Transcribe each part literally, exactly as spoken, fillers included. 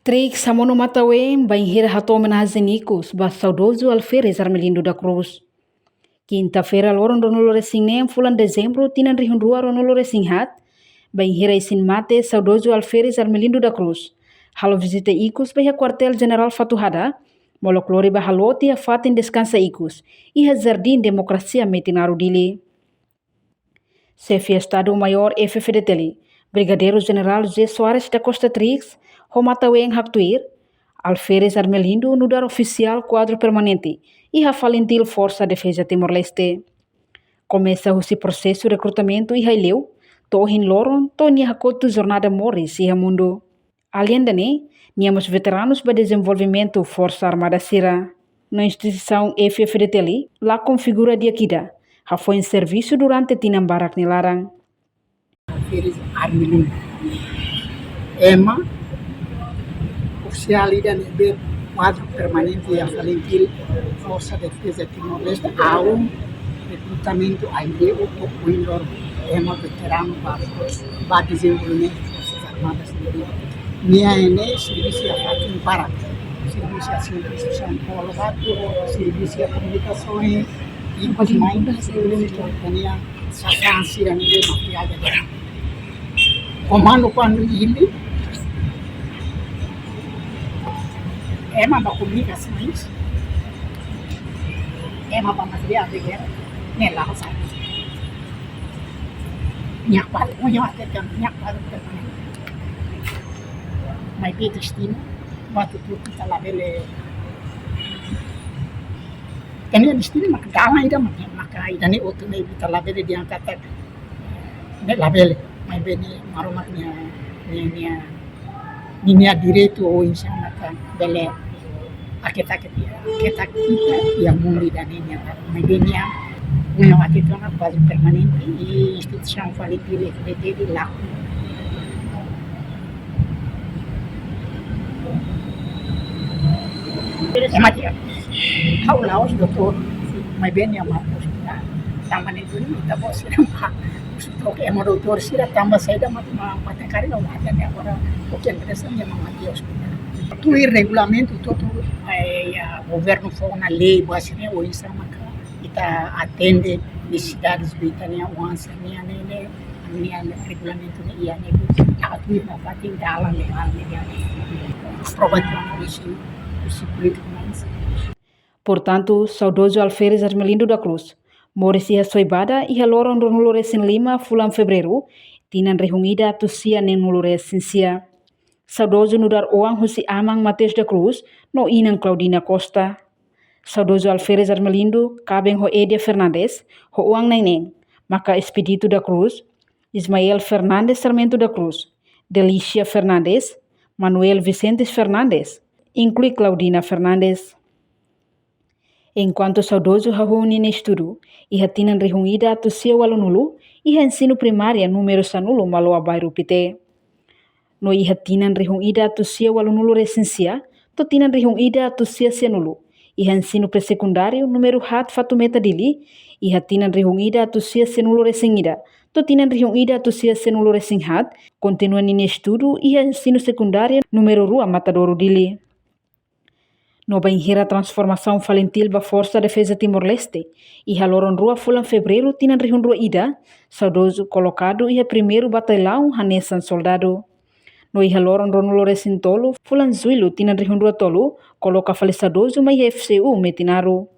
Triks hamonu matan-ween bainhira hato'o omenajen ikus ba saudozu Alferes Armelindo da Cruz. Kinta-feira loron ruanulu-resin-neen fulan Dezembru tinan rihun rua ruanulu-resin-haat, bainhira isin-mate saudozu Alferes Armelindo da Cruz halo vizita ikus ba iha Kuartél Jenerál Fatuhada, molok lori ba halo tiha fatin deskansa ikus iha Jardín Democracia Metinaro Dili. Xefe Estadu-Maiór F-FDTL, Brigadeiru Jenerál José Soares da Costa Trix, ho matan-ween haktuir, Alferes Armelindo nu'udar ofisiál kuadru permanente iha FALINTIL, Forsa Defeza Timor-Leste. Komesa husi prosesu rekrutamentu iha Aileu, to'o ohin loron, to'o nia hakotu jornada moris iha mundu. Alende ne'e, nia mós veteranus ba dezenvolvimentu Forsa Armada sira. No instituisaun F-FDTL la konfigura di'ak ida, hafoin servisu durante tinan barak nia laran. Alferes Armelindo, ema ofisiál ida ne'ebé kuadru permanente iha FALINTIL, Forsa Defeza Timor-Leste, aun rekrutamentu Aileu to'o ohin loron, ema veteranu ba, ba dezenvolvimentu Forsas Armadas ne'e. Nia ne'e servisu iha fatin barak, servisu iha servisu São Paulo, servisu iha komunikasaun, ikus mai servisu iha sasán sira ne'ebé materiál de guerra. Komandu kuandu hili, ema ba komunikasaun, ema ba materiál de guerra, ne'e la sai. Nia kuadru, nia kuadru, nia kuadru. Maibé destinu, buat hotu ita labele. Ita-nia destinu maka dalan ida, maka, maka ida-ne'e hotu ne'e ita labele dehan katak ne'e labele, maibé ne'e Maromak nia, nia, nia, nia, nia direitu, ou insya Allah ka bele haketa, haketa, haketa ita iha mundu ida-ne'e nian. Maibé nia, nia haketa ona kuadru permanente iha instituisaun FALINTIL, FDTL, laku. Ema tia, ha'u la'ós doutór, maibé nia mate hospitál. Tanba ne'e duni ita-boot sira mak husu troka ema doutór sira, tanba saida mak, mak, mak karik la ada ne'e agora, oke, interesa nia mak mate hospitál. Tuir regulamentu hotu, eh, iha governu fó ona lei, buat sira-ne'e oinsá maka ita atende nesesidades ba ita-nia oan sira-nian ne'e, ne'e, ne'e regulamentu ne'e iha ne'e, atu iha fatin dalan legál ne'e, ne'e. Aprova tiha ona husi, husi polítiku mais. Portantu, saudozu Alferes Armelindo da Cruz moris iha Soibada iha loron ruanulu-resin-lima fulan Fevereiru, tinan rihun ida atus sia neenulu-resin-sia. Saudozu nu'udar oan husi aman Mateus da Cruz no inan Claudina Costa. Saudozu Alferes Armelindo kaben ho Edia Fernandes, ho oan na'in-neen, maka Expedito da Cruz, Ismael Fernandes Sarmento da Cruz, Delícia Fernandes, Manuel Vicentes Fernandes, inklui Claudina Fernandes. Enkuantu saudozu hahú ninia estudu, iha tinan rihun ida atus sia ualunulu, iha ensinu primária númeru sanulu Maloa, bairru Pité. No iha tinan rihun ida atus sia ualunulu-resin-sia, to'o tinan rihun ida atus sia sianulu, iha ensinu pré-sekundáriu númeru haat Fatumeta, Dili, iha tinan rihun ida atus sia sianulu-resin-ida, to'o tinan rihun ida atus sia sianulu-resin-haat, kontinua ninia estudu iha ensinu sekundáriu númeru rua Matadouro, Dili. No bainhira transformasaun FALINTIL ba Forsa Defeza Timor-Leste, iha loron rua fulan Fevereiru tinan rihun rua ida, saudozu kolokadu iha primeiru batallaun hanesan soldadu. No iha loron ruanulu-resin-tolu fulan Jullu tinan rihun rua tolu, koloka fali saudozu mai iha F C U Metinaro.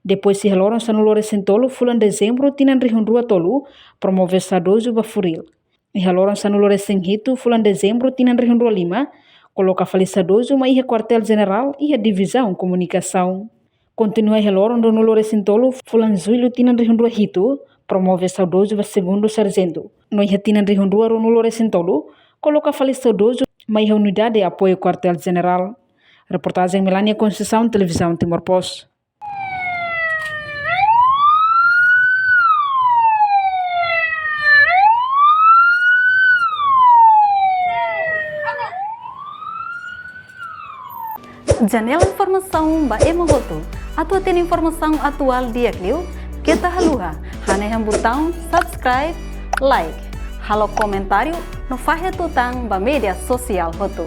Depois iha loron sanulu-resin-tolu fulan Dezembru tinan rihun rua tolu, promove saudozu ba Furril. Iha loron sanulu-resin-hitu fulan Dezembru tinan rihun rua lima, koloka fali saudozu mai iha Kuartél Jenerál iha Divizaun Komunikasaun. Kontinua iha loron ruanulu-resin-tolu fulan Jullu tinan rihun rua hitu, promove saudozu ba Segundu Sarjentu. No iha tinan rihun rua ruanulu-resin-tolu, koloka fali saudozu mai iha Unidade Apoiu Kuartél Jenerál. Reportajen Melania Conceição, Televizaun Timor Post. Janela informasaun ba ema hotu. Atu hatene informasaun atuál di'ak liu, keta haluha hanehan butaun subscribe, like, halo komentáriu no fahe tutan ba média sosiál hotu.